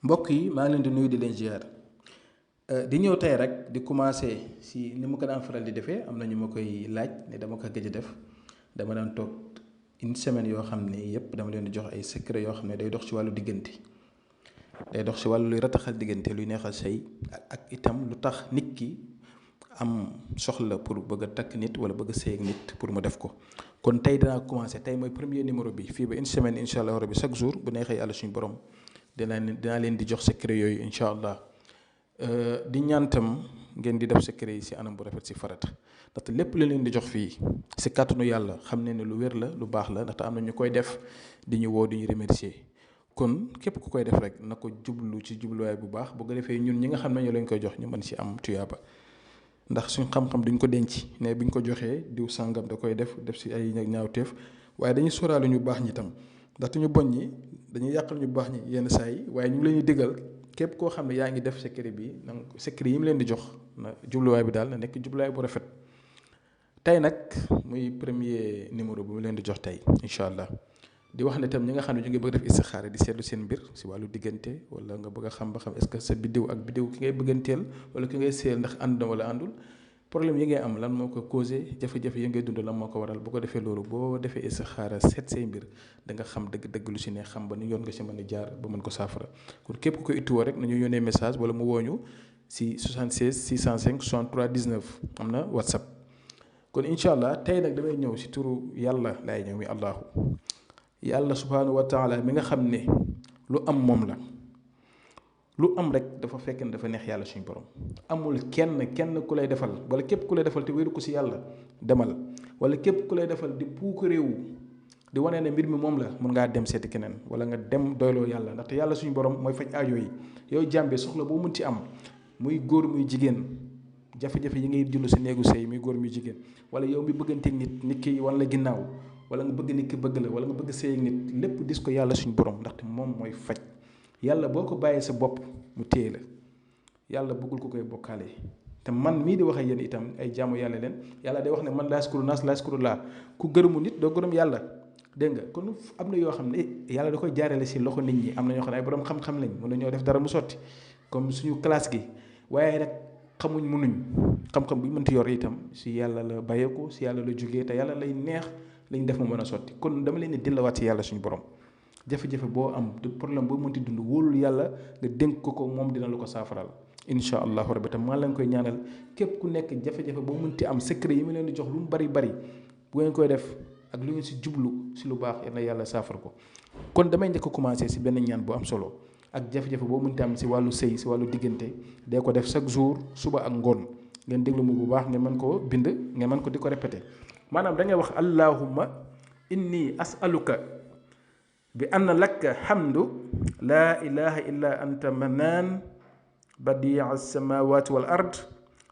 mbokk yi maa ngi leen di nuyu di leen ziar di ñëw tey rek di commencé si ni ma ko daan faral di defee am na ñu ma koy laaj ne dama ko gëj a def dama daan toog une semaine yoo xam ne yëpp dama leen di jox ay secret yoo xam ne day dox ci wàllu diggante day dox ci wàllu luy rataxal diggante luy neexal sëy ak itam lu tax nit ki am soxla pour bëgg a takk nit wala bëgg a sëy ak nit pour mu def ko. kon tey dinaa commencé tey mooy premier numéro bi fii ba une semaine incha allah rabbi chaque jour bu neexee yàlla suñu borom dinaa leen di jox secret yooyu incha allah. di ñaan tam ngeen di def secret yi si anam bu rafet si farata ndaxte lépp lu leen di jox fii si kàttanu yàlla xam ne lu wér la lu baax la ndaxte am na ñu koy def di ñu woo di ñu remercier kon képp ku koy def rek na ko jublu ci jubluwaay bu baax bu ko defee ñun ñi nga xam ne ñu lañ koy jox ñu mën si am tuyaaba ndax suñ xam-xam duñ ko denc ne buñ ko joxee diw sàngam da koy def si ay ñaawteef waaye dañuy sóoraale ñu baax ñi tam ndaxte ñu bon ñi dañuy yàqal ñu baax ñi yenn saa yi waaye ñu ngi leen di digal képp koo xam ne yaa ngi def secret bi nag secret yi mu leen di jox na jubluwaay bi daal na nekk jubluwaay bu rafet tey nag muy premier numéro bu mu leen di jox tey incha allah di wax ne tam ñi nga xam ne ñu ngi bëgg def istixaara di seetlu seen mbir si wàllu diggante wala nga bëgg a xam ba xam est-ce que sa biddiw ak biddiw ki ngay bëgganteel wala ki ngay seel ndax ànd na wala àndul problème yi ngay am lan moo ko causé jafe-jafe yi ngay dund lan moo ko waral bu ko defee loolu boo defee istixaara seet say mbir da nga xam dëgg-dëgg lu si ne xam ba ni yoon nga si mën a jaar ba mën ko saafara kon képp ku ko ittuwoo rek nañu yónnee message wala mu wooñu si 76 605 63 19 am na whatsapp kon incha allah tey nag damay ñëw si turu yàlla laay ñëw mi allahu yàlla subhanahu wa taala mi nga xam ne lu am moom la lu am rek dafa fekk ne dafa neex yàlla suñu borom amul kenn ku lay defal wala képp ku lay defal te wéeru ko si yàlla demal wala képp ku lay defal di puuk réewu di wane ne mbir mi moom la mun ngaa dem seeti keneen wala nga dem doyloo yàlla ndaxte yàlla suñu borom mooy faj aajo yi yow jàmbe soxla boo mun ci am muy góor muy jigéen jafe-jafe yi ngay dund si néegu sëy muy góor muy jigéen wala yow mi bëgganteeg nit ki wan la ginnaaw wala nga bëgg nit ki bëgg la wala nga bëgg sëy ak nit lépp dis ko yàlla suñu borom ndaxte moom mooy faj yàlla boo ko bàyyee sa bopp mu téye la yàlla bëggul ko koy bokkaale te man mii di wax ak yéen itam ay jaamu yàlla leen yàlla day wax ne man laa yaskuru naas laa yaskuru laa ku gërëmu nit doo gërëm yàlla dégg nga kon am na yoo xam ne yàlla da koy jaarale si loxo nit ñi am na ñoo xam ne ay borom xam-xam lañ mën na ñoo def dara mu sotti comme suñu classe gi waaye rek xamuñ mënuñ xam-xam bu ñu mënti yor itam si yàlla la bàyyeeku si yàlla la jógee te yàlla lay neex lañ def mu mën a sotti kon dama leen di dillawaat si yàlla suñu borom jafe-jafe boo am du problème boo mënti dund wóolul yàlla nga dénk ko moom dina la ko saafaral incha allahu rabbi tam maa leen koy ñaanal képp ku nekk jafe-jafe boo mënti am secret yi ma leen di jox lu mu bari bu ngeen koy def ak lu ngeen si jublu si lu baax yal na yàlla saafara ko kon damay njëkk a commencé si benn ñaan bu am solo ak jafe-jafe boo mënti am si wàllu sëy si wàllu diggante dee ko def chaque jour suba ak ngoon ngeen déglu mu bu baax ngeen mën koo bind ngeen mën ko di ko répété maanaam da ngay wax allahumma inni as'aluka bi anna laka hamdu laa ilaha illa anta manaan badia alsamawati wal ard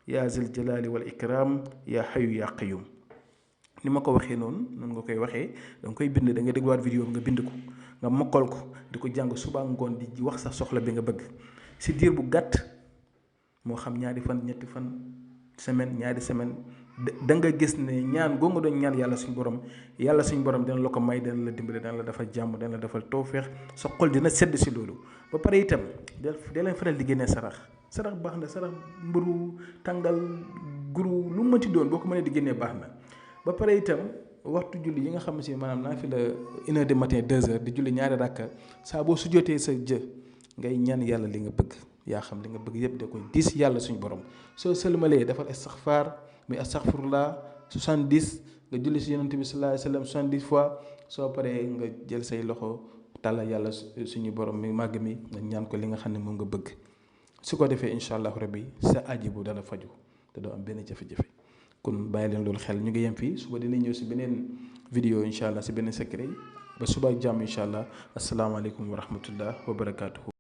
ya zil jalali wal ikram ya hayu ya qayyum ni ma ko waxee noonu nga koy waxee danga koy bind da nga dégluwaat vidéo bi nga bind ko nga mokkal ko di ko jàng suba ngoon di wax sa soxla bi nga bëgg si diir bu gàtt moo xam ñaari fan ñetti fan semaine ñaari semaine da nga gis ne ñaan goo nga doon ñaan yàlla suñu borom dina la ko may dina la dimbale dina la defal jàmm dina la defal tawféex sa xol dina sedd si loolu ba pare itam da leen faral di génnee sarax baax na sarax mburu tàngal guru lu mënti doon boo ko mënee di génnee baax na ba pare itam waxtu julli yi nga xam si maanaam naa fi la 1h du matin 2h di julli ñaari rakka saa boo sujjootee sa jë ngay ñaan yàlla li nga bëgg yaa xam li nga bëgg yëpp da koy diis yàlla suñu borom soo sëlmalee defal istixfaar muy astaghfirullah 70 nga julli si yonent bi sallallahu alayhi wa sallam 70 fois soo paree nga jël say loxo tàllal yàlla suñu borom mi màgg mi nga ñaan ko li nga xam ne moom nga bëgg su ko defee incha allah rabbi sa aji bu dana faju te doo am benn jafe-jafe kon bàyyi leen loolu xel ñu ngi yem fii suba dinañ ñëw si beneen vidéo incha allah si beneen secret ba suba ak jàmm incha allah asalaamaaleykum wa rahmatullah wa barakaatuhu